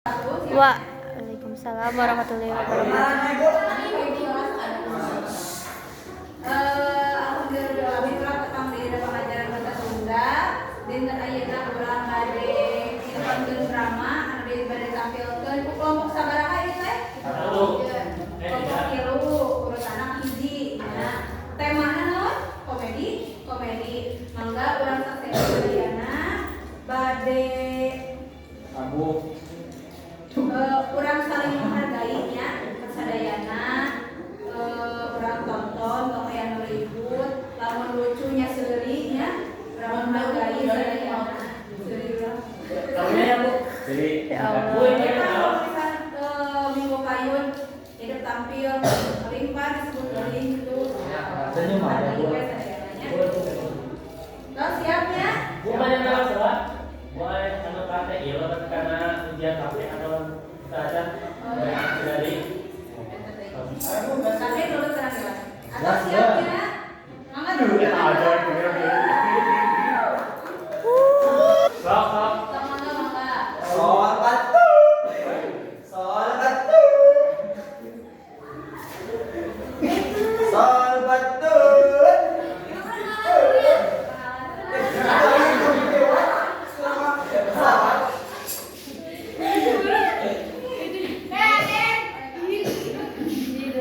Waalaikumsalam warahmatullahi wabarakatuh. Alhamdulillah petang di pengajaran bahasa Sunda. Dinten ayeuna urang bade nonton drama anu bade ditampilkeun ku kelompok sabaraha ieu teh? Satu. Kelompok tilu, urutanna hiji. Nah, temana naon? Komedi, komedi. Mangga urang saksikan sadayana bade Kamu. Urang saling menghargai nya sadayana, urang tonton tong aya nu ribut, lamun lucunya seuri nya, urang menghargai sadayana, seuri urang. Kamunya ya, Bu. Jadi, Ya Allah. Bu, ini Ya, kalau misalkan minggu payun hidup tampil limpah disebut geuling gitu. Senyum aja, Bu. Hargai we sadayana nya. Terus siapnya? Bu, banyak tahu salah. Bu, anu kate iya karena ujian KP atau saja dari Tapi dulu terang ya. Atau siapnya? Mangga dulu. Sok, sok. Mangga, mangga. Sol batu. Sol batu. Sol batu.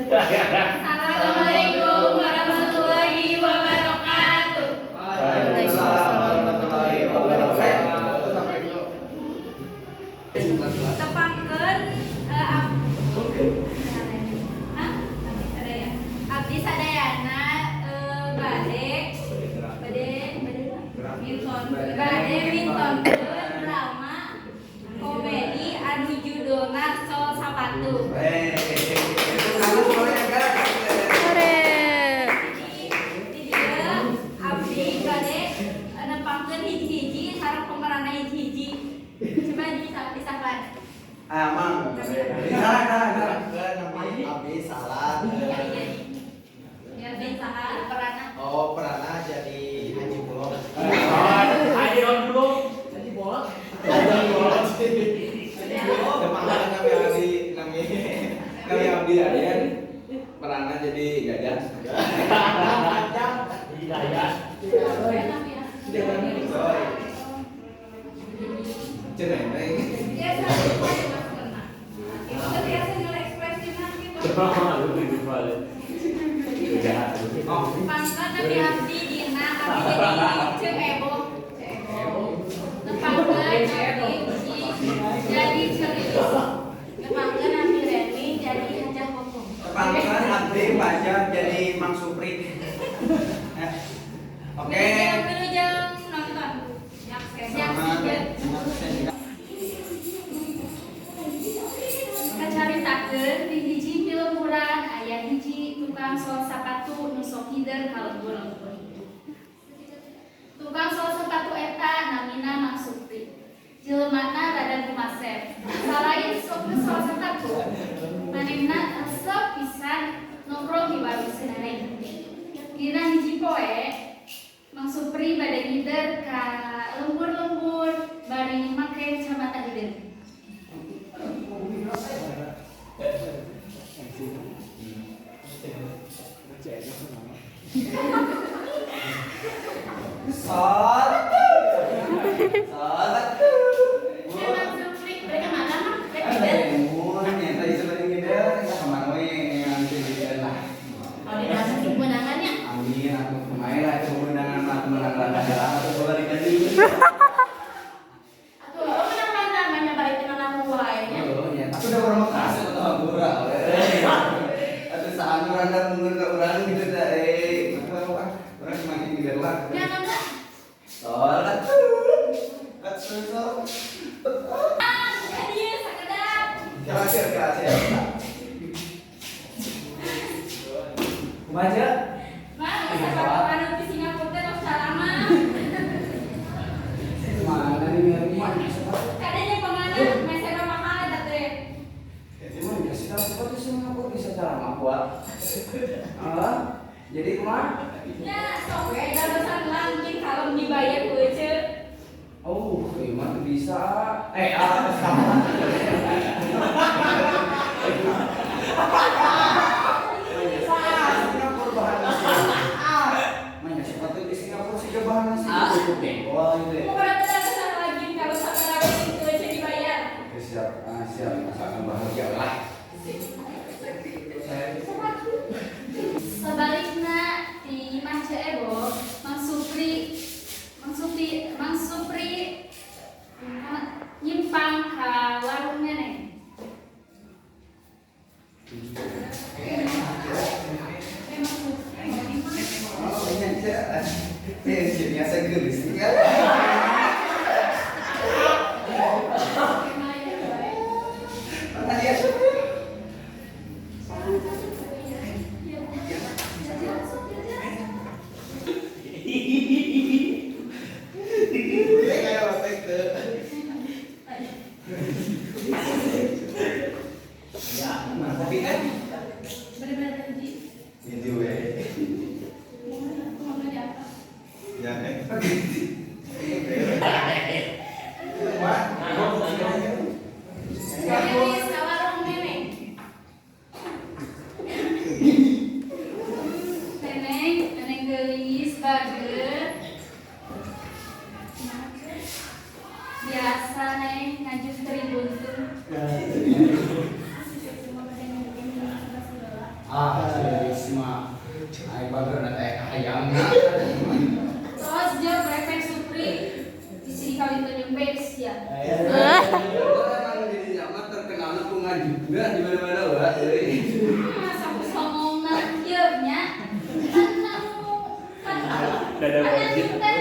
Assalamualaikum warahmatullahi wabarakatuh. Waalaikumsalam warahmatullahi wabarakatuh. Tepangkeun Hah? Abdi sadayana bade bade bade minton bade mintonkeun drama komedi anu judulna Sol Sapatu. Hore. Di dieu abdi bade nepangkeun hiji-hiji sareng pemeranna hiji-hiji. Coba disapa. Amang. Salah, salah, salah. Namanya Abdi salah. Iya. Ya, ben saha peranna? Oh, pernah jadi Haji Bulog. Ayo dulu. Haji Bolot. Haji Bolot. Kemana nami Abdi, nami nami Abdi Aryan. Pernah jadi gajah. Hidayah. Soy. Ceneng. Biasa masukna. Itu teh biasa nyala ekspresina gitu. Lu di balik. Jahat. Pangkat nami abdi Dina, abdi jadi Ceu Eboh. Ceu Eboh. Tepangkeun abdi Uci jadi Ceu Lilis. Tepangkeun abdi Reni jadi Hajah Kokom. Tepangkan Abdi Fajar jadi Mang Supri. Oke. Wilujeng nonton. Nyaksikeun. Kacaritakeun di hiji pilemburan aya hiji tukang sol sapatu nu sok hider ka lembur-lembur. Tukang sol sapatu eta namina Mang Supri. Jelemana rada gumasep. Salain sok ngesol sapatu, manehna resep pisan nongkrong di warung Si Neneng. Dina hiji poe, Mang Supri bade ngider ka lembur-lembur bari make kacamata hideung. Sol. Sol. Eh, Mang Supri, mereka mana, Mang? Rek ngider. Mun nyata disebut ngider, ya kemana we nanti ngider lah. Oh, di dalam kemenangannya. Amin, aku kemarin lah itu kemenangan mah menang randa heula atau balikan deui. Atuh, oh, menang randa namanya balik menang wae nya. Oh, nya. Aku udah pernah kasih atau hampura. Atau saat randa mundur ke urang gitu teh aku ah urang semakin ngider lah. Ya, mangga. Sol. Sol. Sol. Ah, dieu sakedap. Kira-kira kira-kira. Kumaha, Ceu? Mang, sapatu anu di Singapura teh tos salama. Mana nih mana sepatu? Kadanya pengana mesena mahal eta teh. Emang ya sih sepatu Singapura bisa cara buat. Ah, jadi kumaha? Ya, sok we dadosan langkin kalau dibayar ku Ece. Oh, ieu mah teu bisa. Eh, ah, sama. Siap, asalkan bahagia lah. Sebalikna di imah Ceu Eboh, Mang Supri nyimpang ka warung Neneng. Eh, Mang Supri, Oh, ini aja. Eh, biasa gelis kan? Mana dia? Kayak lotek tuh. Ya, mana kopi kan? Bener-bener hiji. Ini we. Mau beli apa? Ya, eh. Wah, Gelis ka warung Neneng. Neneng, Neneng geulis bager. Biasa, Neng, ngajuk tribuntung. Ah, serius mah. Aing bager na teh kahayangna. Terus dia prefek Supri di sini kawin tunjuk base ya. Emang di zaman terkenal ku ngajuga di mana-mana wah euy. Masa aku songongna kieu nya. Kan anu kan Dada kan wajib. anu teh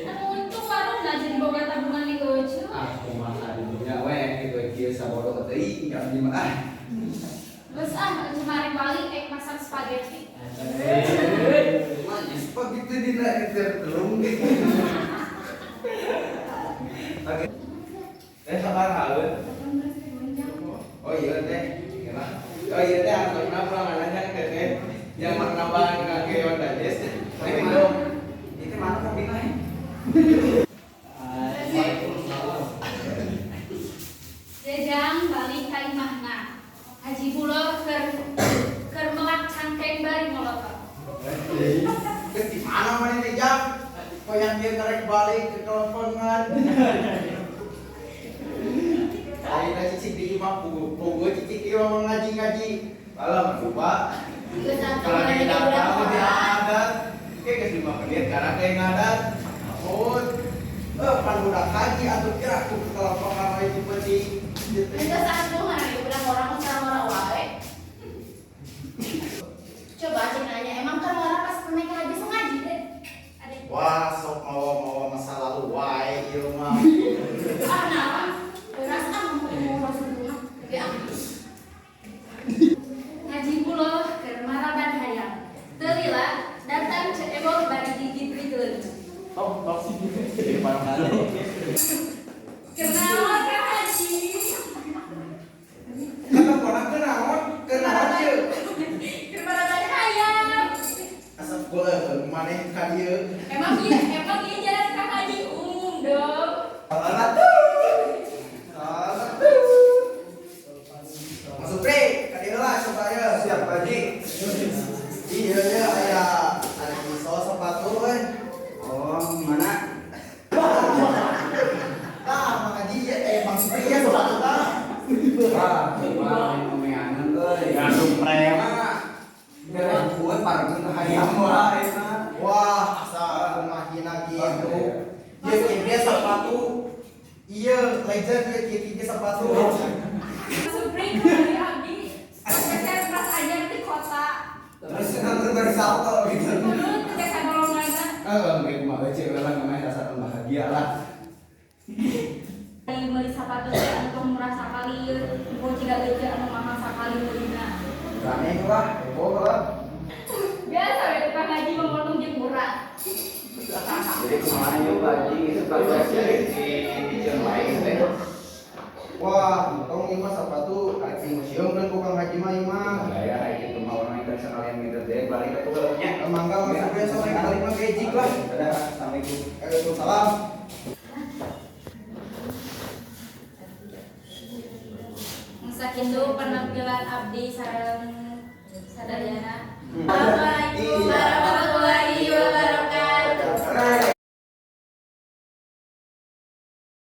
anu untung warung nah jadi boga tabungan di geucu. Ah, kumaha di dunya we kitu kieu sabodo teuing abdi mah ah. Geus ah, kemarin balik ek masak spaghetti. Mah spaghetti dina itu telung. Oke. Eh, sabar haeun. Oh iya teh. Kenapa? Oh iya teh, antosna pulang nanya teh teh. Yang mau nambahan kangge Dajes. Teh minum. Itu mana kopi mah? Waalaikumsalam. Jajang balik ka imahna. Haji Bulo keur keur melak cangkeng bari molotot. Geus di mana mana teh jam? Koyang dia ngerek balik ke teleponan. Ayeuna cicing di imah puguh puguh cicing ieu mah ngaji-ngaji. Malam lupa. Kalau kayak datang di adat, kayak geus 5 menit karena kayak ngadat. Ampun. Eh, pan budak haji atuh kira aku ke teleponan wae di penting. Geus atuh mah urang orang mah wae. Coba cek nanya, emang kan orang pas pernikahan haji sok ngaji deh. Adek. Wah, sok mawa-mawa masa lalu wae ieu mah. Ah, naon? Beras ah mau Rasulullah. Oke ah. Haji Bulo keur maraban hayam. Teu lila datang Ceu Eboh bari gigit riteun. Tong, tong sih. Jadi mana? Kenaon ka Haji? Kata korang kenaon? Kenaon ieu? Keur maraban hayam. Asap gula maneh ka dieu. Emang iya jalan ka haji umum dong. Salah tuh. Salah tuh. Masuk Pri, ka dieu lah coba ya. Siap, Haji. Iya ya aya ada pisau sepatu we. Oh, mana? Tah, maka dia eh Bang Supri ya sepatu tah. Wah, kumaha ngomeanan euy. Gantung prem. Beres buat parkeun hayam wae mah. Wah, asa kumahina gitu. Ieu kieu sepatu. Iya, legend ieu kieu kieu sepatu. Supri dari abdi spesial kelas ajar di kota. Terus nanti bersalto gitu. Dulu tugas golongan. Eh, mungkin kumaha cek lah namanya rasa bahagia lah. Dari meuli sepatu teh anu tong murah sakali ieu, engko jiga eueuh anu mahal sakali meulina. Aneh lah, heboh lah. Biasa we tukang ngaji memotong jeung murah. Jadi kumaha yuk Haji itu sepatu di di lain teh. Wah, tong ieu mah sepatu arek di museum kan ku Kang Haji mah ieu mah. Gaya kayak gitu mah orang yang sekalian gitu deh balik ke tuh nya. Mangga Mas Supri sok rek balik mah gejik lah. Dadah, assalamualaikum. Waalaikumsalam. Sakitu penampilan abdi sareng sadayana. Apa